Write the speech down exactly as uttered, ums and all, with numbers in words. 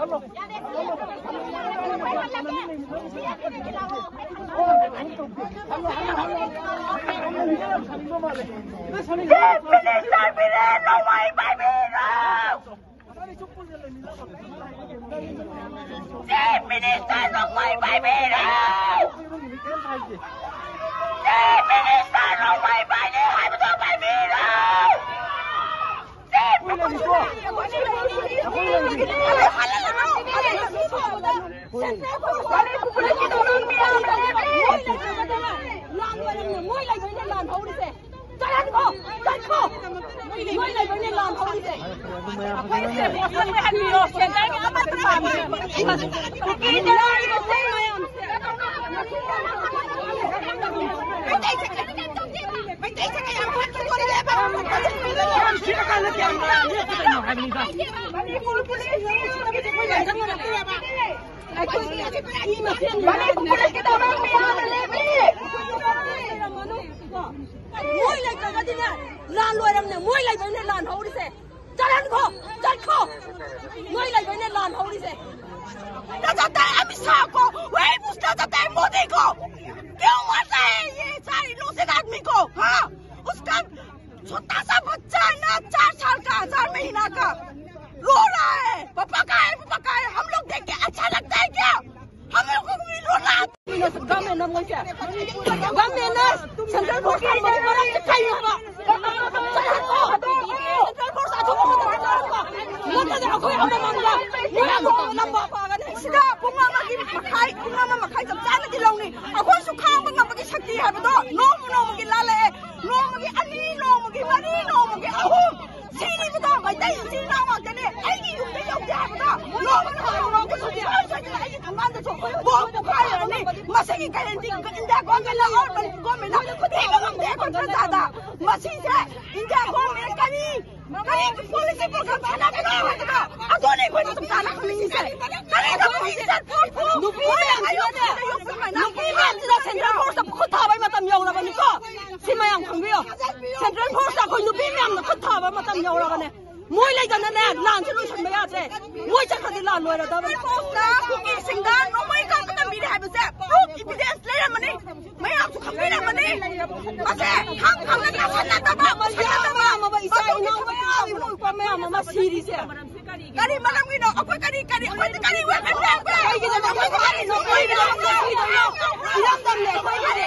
Chief Minister Biren ꯅꯣꯡꯃꯩ ꯄꯥꯏꯕꯤꯔꯣ! Chief Minister ꯅꯣꯡꯃꯩ ꯄꯥꯏꯕꯤꯔꯣ! Chief Minister ꯅꯣꯡꯃꯩ ꯄꯥꯏꯅꯤ ꯍꯥꯏꯕꯗꯣ ꯄꯥꯏꯕꯤꯔꯣ! Chief Minister! ꯃꯣꯏ ꯂꯩꯕꯩꯅꯦ ꯂꯥꯟ ꯍꯧꯔꯤꯁꯦ꯫ ꯆꯠꯍꯟꯈꯣ! ꯆꯠꯈꯣ! ꯅꯣꯏ ꯂꯩꯕꯩꯅꯦ ꯂꯥꯟ ꯍꯧꯔꯤꯁꯦ꯫ ꯑꯩꯈꯣꯏ ꯁꯦ ꯃꯣꯁꯟ ꯑꯣꯏꯍꯟꯕꯤꯔꯣ꯫ ꯁꯦꯟꯇꯔꯒꯤ ꯑꯃꯠꯇ ꯄꯥꯝꯗꯦ꯫ ꯀꯨꯀꯤ ꯖꯦꯅꯔꯦꯜꯒꯤ ꯃꯈꯣꯏ ꯃꯌꯥꯝꯁꯦ꯫ ꯃꯩꯇꯩꯁꯦ ꯀꯌꯥꯝ ꯐꯠꯇ꯭ꯔꯤꯕ? ꯃꯩꯇꯩꯁꯦ ꯀꯌꯥꯝ ꯐꯠꯇ꯭ꯔꯤꯕ? ꯃꯅꯤꯄꯨꯔ ꯄꯨꯂꯤꯁ ꯃꯅꯤꯄꯨꯔ ꯄꯨꯂꯤꯁꯀꯤ ꯊꯧꯔꯥꯡ ꯃꯌꯥꯝ ꯂꯦꯞꯄꯤ꯫ ꯃꯣꯏ ꯂꯩꯇ꯭ꯔꯒꯗꯤꯅꯦ, ꯂꯥꯟ ꯂꯣꯏꯔꯝꯅꯦ꯫ ꯃꯣꯏ ꯂꯩꯕꯩꯅꯦ ꯂꯥꯟ ꯍꯧꯔꯤꯁꯦ꯫ चलन को, चल को, ꯅꯣꯏ ꯂꯩꯕꯩꯅꯦ ꯂꯥꯟ ꯍꯧꯔꯤꯁꯦ। ना जाता है अमित शाह को, वही पूछना चाहता है मोदी को। क्यों मारता है ये सारे इनोसेंट आदमी को? हाँ, उसका छोटा सा बच्चा है ना, चार साल का, चार महीना का, रो रहा है, पापा कहाँ है, पापा कहाँ है? हम लोग देख के अच्छा लगता है क्या? हम लोग को भी रोना आता है। Government ꯅ ꯃꯣꯏꯁꯦ, government ꯅ central force ꯊꯝꯕꯒꯤ ꯃꯔꯝꯁꯦ ꯀꯩꯅꯣ ꯍꯥꯏꯕ? Central force ꯑꯗꯨ ꯅꯠꯇ꯭ꯔꯗꯤ ꯑꯩꯈꯣꯏ ꯑꯃꯃꯝꯒ ꯃꯣꯏ ꯑꯃꯃꯝꯒ ꯂꯝꯕꯥ ꯄꯥꯒꯅꯤ꯫ ꯁꯤꯗ ꯄꯨꯡ ꯑꯃꯒꯤ ꯃꯈꯥꯏ, ꯄꯨꯡ ꯑꯃ ꯃꯈꯥꯏ ꯆꯞ ꯆꯥꯅꯗꯤ ꯂꯧꯅꯤ꯫ ꯑꯩꯈꯣꯏꯁꯨ ꯈꯥꯡꯕ ꯉꯝꯕꯒꯤ ꯁꯛꯇꯤ ꯍꯥꯏꯕꯗꯣ ꯅꯣꯡꯃ ꯅꯣꯡꯃꯒꯤ ꯂꯥꯜꯂꯛꯑꯦ꯫ ꯅꯣꯡꯃꯒꯤ ꯑꯅꯤ, ꯅꯣꯡꯃꯒꯤ ꯃꯔꯤ, ꯅꯣꯡꯃꯒꯤ ꯑꯍꯨꯝ꯫ ꯁꯤꯔꯤꯕꯗꯣ ꯃꯩꯇꯩ ꯏꯆꯤꯜ ꯏꯅꯥꯎ ꯉꯥꯛꯇꯅꯦ꯫ ꯑꯩꯒꯤ ꯌꯨꯝꯗ ꯌꯧꯗꯦ ꯍꯥꯏꯕꯗꯣ ꯅꯣꯡꯃ ꯅꯣꯡꯃ ꯅꯣꯡꯃ ꯁꯨꯡꯁꯣꯏ ꯁꯣꯏꯗꯅ ꯑꯩꯒꯤ ꯊꯣꯡꯒꯥꯟꯗꯁꯨ bomb ꯄꯣꯈꯥꯏꯔꯅꯤ꯫ ꯃꯁꯤꯒꯤ guarantee India government ꯅ or ꯃꯅꯤꯄꯨꯔ government ꯅ ꯄꯤꯕ ꯉꯝꯗꯦ ꯑꯩꯈꯣꯏ ꯄ꯭ꯔꯖꯥꯗ꯫ ꯃꯁꯤꯁꯦ India government ꯀꯔꯤ, ꯀꯔꯤ policy program ꯁꯤꯖꯤꯟꯅꯕꯅꯣ ꯍꯥꯏꯕꯗꯣ ꯑꯗꯨꯅꯦ ꯑꯩꯈꯣꯏꯅ ꯆꯞ ꯆꯥꯅ ꯈꯪꯅꯤꯡꯉꯤꯁꯦ꯫ ꯀꯔꯤ ꯊꯕꯛ ꯏꯖꯠ ꯄꯣꯠꯄꯨ ꯅꯨꯄꯤ ꯃꯌꯥꯝꯁꯤꯅꯅꯦ, ꯅꯨꯄꯤ ꯃꯌꯥꯝꯁꯤꯅ central force ꯇ ꯈꯨꯠ ꯊꯥꯕꯩ ꯃꯇꯝ ꯌꯧꯔꯕꯅꯤꯀꯣ꯫ ꯁꯤ ꯃꯌꯥꯝ ꯈꯪꯕꯤꯌꯣ꯫ Central force ꯇ ꯑꯩꯈꯣꯏ ꯅꯨꯄꯤ ꯃꯌꯥꯝꯅ ꯈꯨꯠ ꯊꯥꯕ ꯃꯇꯝ ꯌꯧꯔꯕꯅꯦ꯫ ꯃꯣꯏ ꯂꯩꯗꯅꯅꯦ ꯂꯥꯟꯁꯦ ꯂꯣꯏꯁꯤꯟꯕ ꯌꯥꯗ꯭ꯔꯦ꯫ ꯃꯣꯏ ꯆꯠꯈ꯭ꯔ ꯂꯥꯜꯂꯣꯏꯔꯗꯕꯅꯤ꯫ ꯀꯣꯛꯇ ꯀꯨꯀꯤꯁꯤꯡꯗ ꯅꯣꯡꯃꯩ ꯀꯥꯞꯄ ꯇꯝꯕꯤꯔꯦ ꯍꯥꯏꯕꯁꯦ proof evidence ꯂꯩꯔꯝꯃꯅꯤ꯫ ꯃꯌꯥꯝꯁꯨ ꯈꯪꯕꯤꯔꯝꯃꯅꯤ꯫ ꯃꯁꯦ ꯈꯪ ꯈꯪꯅ ꯇꯥꯁꯟꯅꯗꯕ, ꯃꯁꯟꯅꯗꯕ꯫ ꯑꯃ ꯏꯆꯥ ꯏꯅꯥꯎ ꯃꯌꯥꯝ, ꯏꯕꯨꯡ ꯏꯄ꯭ꯋꯥ ꯃꯌꯥꯝ ꯑꯃ ꯁꯤꯔꯤꯁꯦ꯫ ꯀꯔꯤ ꯃꯔꯝꯒꯤꯅꯣ? ꯑꯩꯈꯣꯏ ꯀꯔꯤ, ꯀꯔꯤ, ꯑꯩꯈꯣꯏꯗꯤ ꯀꯔꯤ weapon ꯂꯩ? ꯑꯩꯈꯣꯏ ꯀꯔꯤꯒꯤꯅꯣ? ꯀꯔꯤꯒꯤꯅꯣ? ꯏꯔꯝꯗꯝꯅꯦ ꯑꯩꯈꯣꯏꯒꯤꯗꯤ꯫